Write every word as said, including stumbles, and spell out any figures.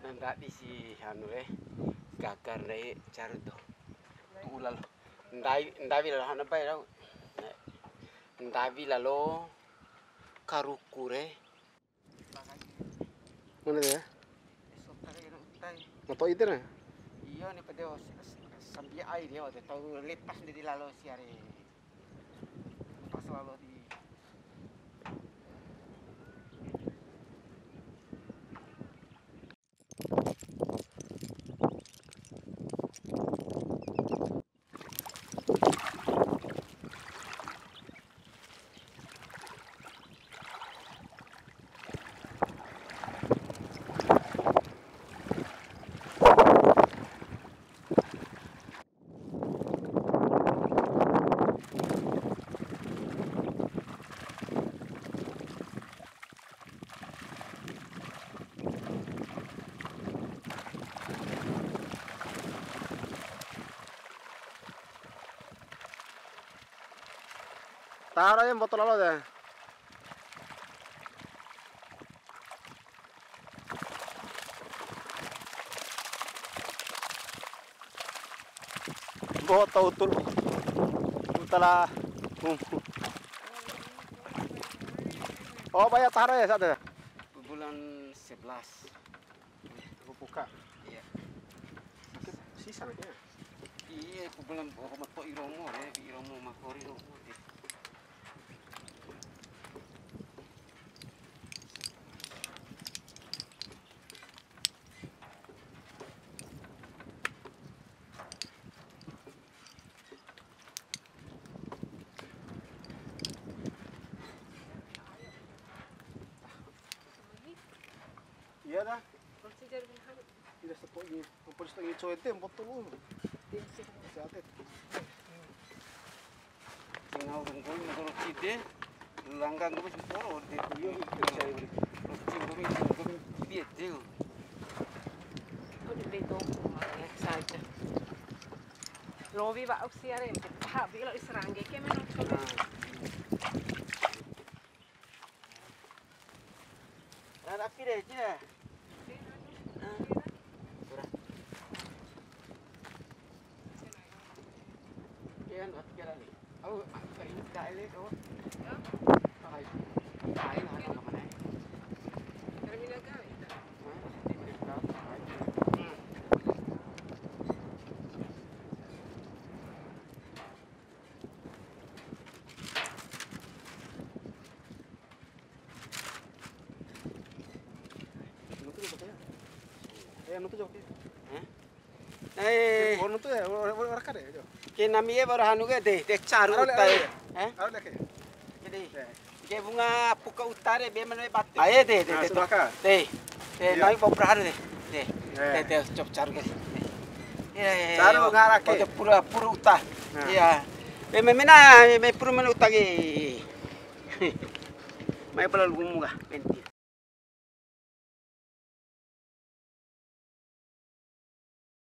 Ndadi si anu re, gagar ndai caru do. Tu'u lalo. Ndai, ndawi lalo hana bai rau. Ndawi lalo karuku re. Mana dia? Ma to'i ede na? Iyo ni pede sambia ai dia, tau lepas di lalo siare. Pas lalo di Taro ya botol lalo de. Mboto utul. Utala. Oh, baya taro ya, sa'de. Bulan sebelas. Buka. Iya. Sisa ya. Iya, bulan, oh, meto iromo ya, di iromo makori romo. Iya dah. Tidak sepo ini, apa sih lagi coy teh, empat puluh. Sehat. Tinggal rungkul, rungkul cide, langgang gue masih poro, di tuyul, itu saya beli. Rungkul, rungkul, rungkul, dia tuh. Udah betul, ya, saja. Lowi wa usia re, ha, bila diserangge ke meno coba. Nah. Nah, tapi deh, cina. Nah. Kurang. Kian, kian ni. Au, kain kain le ko. Ai, kain anu ke mana? Terminal kali. Hah? Terminal. Hmm. Nuntu jok ke. Eh, nuntu jok ke. Hah? Eh. Oh, nuntu ya, ora, ora, ora kade, jo. Ke nami e baru hanu ke de, de caru uta e. Hah? Aro leke. Jadi. Eh. Ke bunga puka uta re, be mana batu. Ae de, de, de. De. De, nami bau perahan de. De. De, de, cop caru ke. Iya, iya, iya. Caru ngarake. Pura, pura uta. Iya. Be memena, me pura mena uta ke. Mai pala lumu ka, penti.